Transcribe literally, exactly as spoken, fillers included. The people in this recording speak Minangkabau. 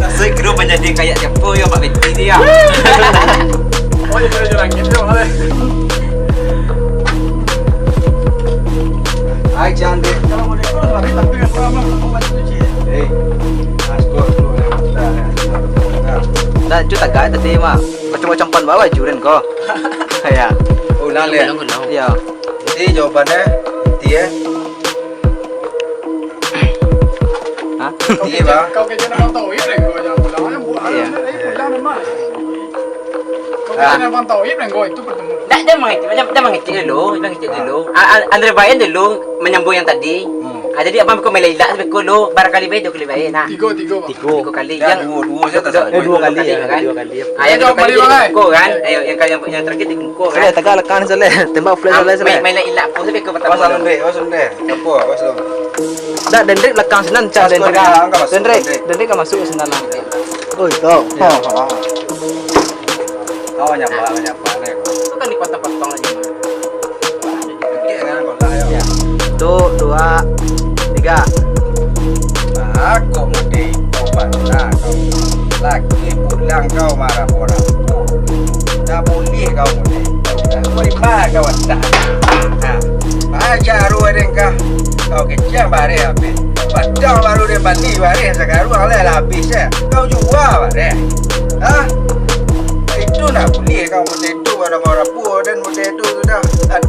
Raso kiro manjadi kayak siapo yo, Pak Meti ni yo. Oh, iyo, iyo, langit tu, Mak. Ai, cantik. Kalau mau dia, kalau lari, tapi yang kurang, Mak, aku bantu cuci. Eh, askor tu, eh, bentar, eh, bentar, bentar. Nah, cu tagak tadi, Mak. Macam-macam pan bawa jurin ko. Ya. Oh, ulang, Lek. Ulang, ulang. Ya. Jadi, jawabannya, dia. Hah? Iya, Bang. Kau kecil Abang Tauhid, Renggo, jangan pulang. Jangan buat. Iya. Jangan pulang, Bang. Kau kecil Abang Tauhid, Renggo, itu pertemuan. Ndak, dia mangecek, dia, dia mangecek dulu, dia mangecek dulu. A-, a-, Andre Bayan dulu menyambung yang tadi. Hmm. Ah, jadi abang beko main ilak, beko lo, barangkali baik, dua kali baik, nah. Tigo, tigo, Bang. Tigo. Tigo kali. Ya, yang duo, duo saja tak salah. Eh, duo kali, ya, kan? Duo kali. Ah, yang duo kali jadi ko, kan? Eh, yang, yang, yang terakhir jadi ko, kan? Saleh, tagak lakang ni, Saleh. Tembak flash, ah, Saleh, Saleh. Main, main ilak pun sampai ke pertama. Awas, Andre, awas, Andre. Apa, awas, Andre. Dah, Dendrik belakang sinan, cak Dendrik. Dendrik, Dendrik ka masuk sinan lah. Oi, kau. Ya. Ha, ha. Kau nyapa, nyapa, nih. Itu kan dipotong-potong aja, Mas. Oke, kan, kau lah, yo. Ya. Satu, dua, tiga. Nah, kok mode itu, Pak? Nah, kau. Lagi pulang kau marah-marah. Dah boleh kau mode itu. Dah boleh mah kau dah. Nah, baca ruh dengkah. Kau kecam bareh habis. Padang baru dia bali bareh, sakaruang lah, lah habis, eh. Kau jua bareh. Ha? Itu nak boleh kau mode itu, marah-marah. Buah dan mode itu sudah. Dah